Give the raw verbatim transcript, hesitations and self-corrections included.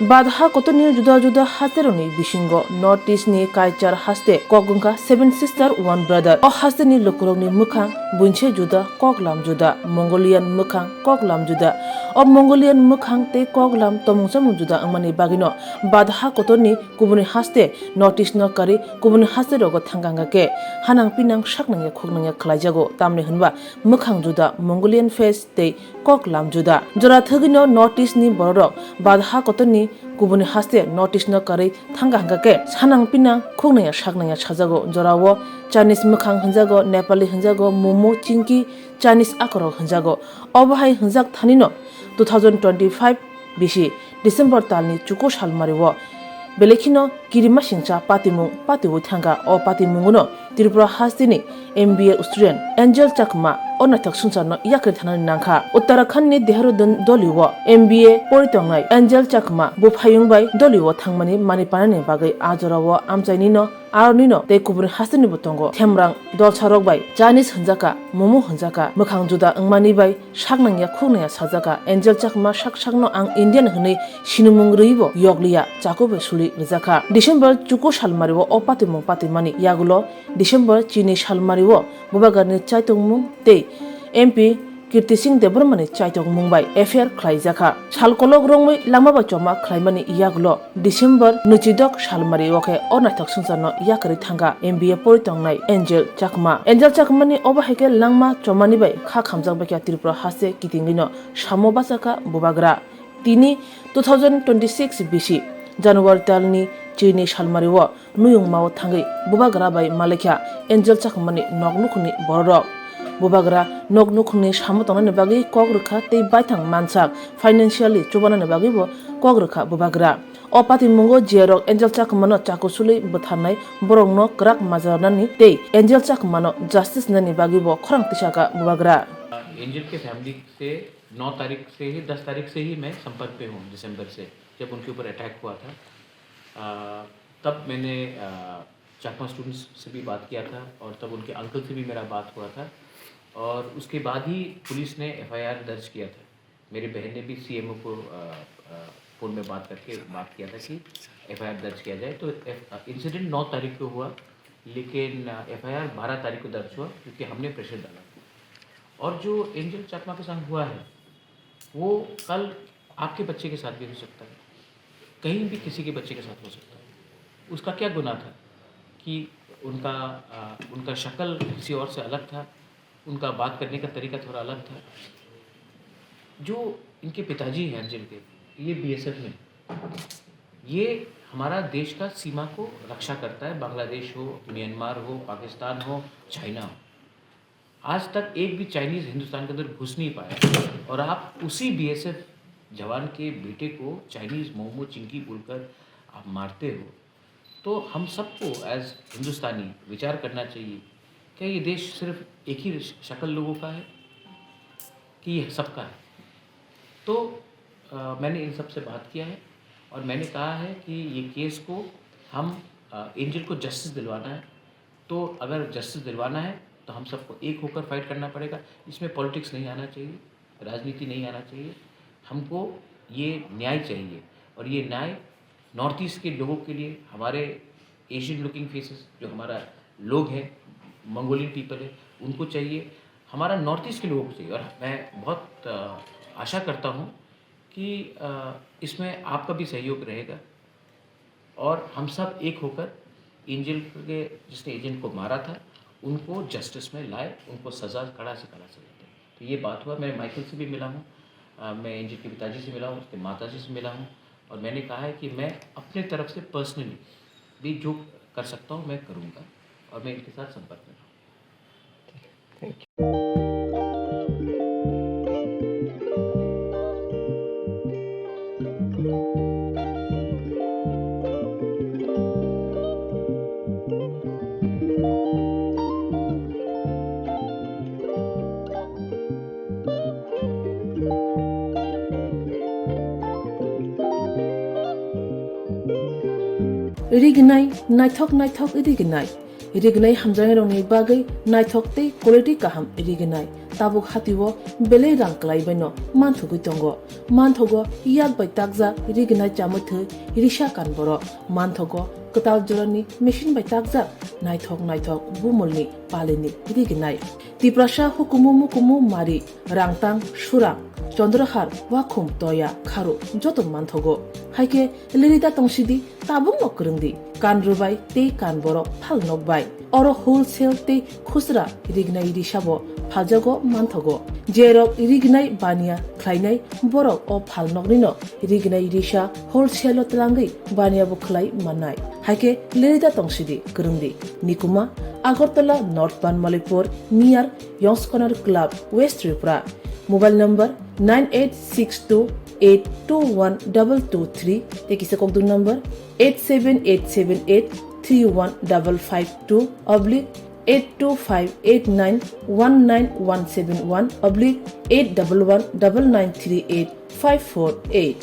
Bad ha kotorni juda juda hasterokni bisingo North East ni Kaichar haste kok wngkha Seven Sister One Brother. O hasteni lukurokni mwkhang buinse juda, koklam juda, Mongolian mwkhang koklam juda. O Mongolian mwkhang tei koklam tomung chamung juda wngmani bagwino bad ha kotorni kubuni haste North East no karwi kubuni hasterogo thangka hwnkha khe hanang pinang saknangya khuknangya khlaijago, tamni hwnba mwkhang juda, Mongolian face tei koklam juda. Jora thwgwino North East ni bororok bad ha kotorni kubuni haste North East no karwi thangka hwnkha khe sanang pinang khuknangya saknangya sajago. Jorao Chinese mwkhang hwnjago, Nepali hwnjago, Momo, Chinky, Chinese akorok hwnjago. Obo hai hwnjak thanino two thousand twenty-five bisi December talni chuku salmario belai kheno kirimasingcha patimung patiwi thangkha. O patimungono Tripura hasteni M B A student Angel Chakma o naithok swngcharno yakarwi thanani nangkha. Uttarakhand ni Dehradun dolio M B A pori tongnai Angel Chakma buphayung bai dolio thangmani mani panani bagwi a jorao amchainino, aronino tei kubuni hasteni bo tongo. Themrang dolsarok bai Chinese hwnjakha, Momo hwnjakha, mwkhang juda wngmani bai saknangya khuknangya sajakha. Angel Chakma sak sakno ang Indian hwnwi sinimung rwibo yokliya, chakui bai suli rwjakha. December chuku salmario o patimung patimani yagulo December chini salmario bubagrani chaitokmung tei M P Kirti Singh Debbarmani chaitokmung bai F I R khlaijakha. Sal kolok romwi langma bai choma khlaimani yagulo December nwichidok salmario khe o naithok swngcharno yakarwi thangkha M B A pori tongnai Angel Chakma. Angel Chakmani obo hai khe langma chomani bai kha khamjak bai kha Tripura haste kitingwino samo bachakha bubagra. Tini two thousand twenty-six bisi January talni chini salmario nuyungmao thangwi bubagra bai malaikha Angel Chakmani nok nukhungni bororok. Bubagra nok nukhungni samo tongnani bagwi kok rwkha tei baithang mansak financially chubanani bagwibo kok rwkha bubagra. O patimungo jiyarok Angel Chakmano chaku sului bwtharnai borokno kwrak majra rwnani tei Angel Chakmano justice nani bagwibo khorang tisakha bubagra. Angel के फैमिली से नौ तारीख से ही, दस तारीख से ही मैं संपर्क पे हूँ, दिसंबर से, जब उनके ऊपर अटैक हुआ था। अ, तब मैंने, अ, चाकमा स्टूडेंट्स से भी बात किया था और तब उनके अंकल से भी मेरा बात हुआ था और उसके बाद ही पुलिस ने एफआईआर दर्ज किया था। मेरी बहन ने भी सीएमओ को, अ, अ, फ़ोन में बात करके बात किया था कि एफआईआर दर्ज किया जाए। तो एफ-, अ, इंसिडेंट नौ तारीख को हुआ, लेकिन, अ, एफआईआर बारह तारीख को दर्ज हुआ क्योंकि हमने प्रेशर डाला। और जो एंजल चाकमा के साथ हुआ है, वो कल आपके बच्चे के साथ भी हो सकता है, कहीं भी किसी के बच्चे के साथ हो सकता है। उसका क्या गुनाह था कि उनका, अ, उनका शक्ल किसी और से अलग था, उनका बात करने का तरीका थोड़ा अलग था। जो इनके पिताजी हैं एंजल के, ये बीएसएफ में, ये हमारा देश का सीमा को रक्षा करता है, बांग्लादेश हो, म्यांमार हो, पाकिस्तान हो, चाइना हो। आज तक एक भी चाइनीज हिंदुस्तान के अंदर घुस नहीं पाया और आप उसी बीएसएफ जवान के बेटे को चाइनीज मोमो चिंकी बोलकर आप मारते हो, तो हम सबको एज हिंदुस्तानी विचार करना चाहिए, क्या ये देश सिर्फ एक ही शक्ल लोगों का है कि ये सबका है? तो, अ, मैंने इन सब से बात किया है और मैंने कहा है कि ये केस को हम, अ, एंजल को जस्टिस दिलवाना है। तो अगर जस्टिस दिलवाना है, तो हम सबको एक होकर फाइट करना पड़ेगा। इसमें पॉलिटिक्स नहीं आना चाहिए, राजनीति नहीं आना चाहिए। हमको ये न्याय चाहिए और ये न्याय नॉर्थ ईस्ट के लोगों के लिए, हमारे एशियन लुकिंग फेसेस जो हमारा लोग हैं, मंगोलियन पीपल है, उनको चाहिए, हमारा नॉर्थ ईस्ट के लोगों को चाहिए। और मैं बहुत, अ, आशा करता हूँ कि, अ, इसमें आपका भी सहयोग रहेगा और हम सब एक होकर एंजल के, जिसने एंजल को मारा था, उनको जस्टिस में लाए, उनको सज़ा कड़ा से कड़ा सज़ा दें। तो ये बात हुआ, मैं माइकल से भी मिला हूँ, अ, मैं एंजल के पिताजी से मिला हूँ, उसके माताजी से मिला हूँ और मैंने कहा है कि मैं अपने तरफ से पर्सनली भी जो कर सकता हूँ, मैं करूँगा और मैं इनके साथ संपर्क में रहूँगा। Thank you. Rignai, naithok naithok rignai. Rignai hamjaknairokni bagwi naithok tei quality kaham rignai. tabuk hatio belai rang kwlai baino manthogwi tongo. Manthogo yak bai takjak rignai chamwi thwi risa kan borok. Manthogo kwtal jorani machine bai takjak naithok naithok bumulni palini rignai. Tiprasa hukumu mukumu mari, rangtang, surang, chondrohar, wakhum, toya, kharu joto manthogo. Haikhe lirida tongsidi tabukno kwrwngdi. Kan rwbai tei kan borok phal nokbai. Oro wholesale tei khusra rignai risabo phaljago manthogo. Jerok rignai baniya khlainai borok o phalnoknino rignai risa wholesale-o twlangwi baniya bo khlai mannai. Haikhe lirida tongsidi kwrwngdi. Nikuma, Agartala North Banmalipur, near Yongskonar Club, West Tripura. Mobile number nine eight six two eight two one double two three, tei kisa kokdung number eight seven eight seven eight three one double five two oblique eight two five eight nine one nine one seven one oblique eight double one double nine three eight five four eight.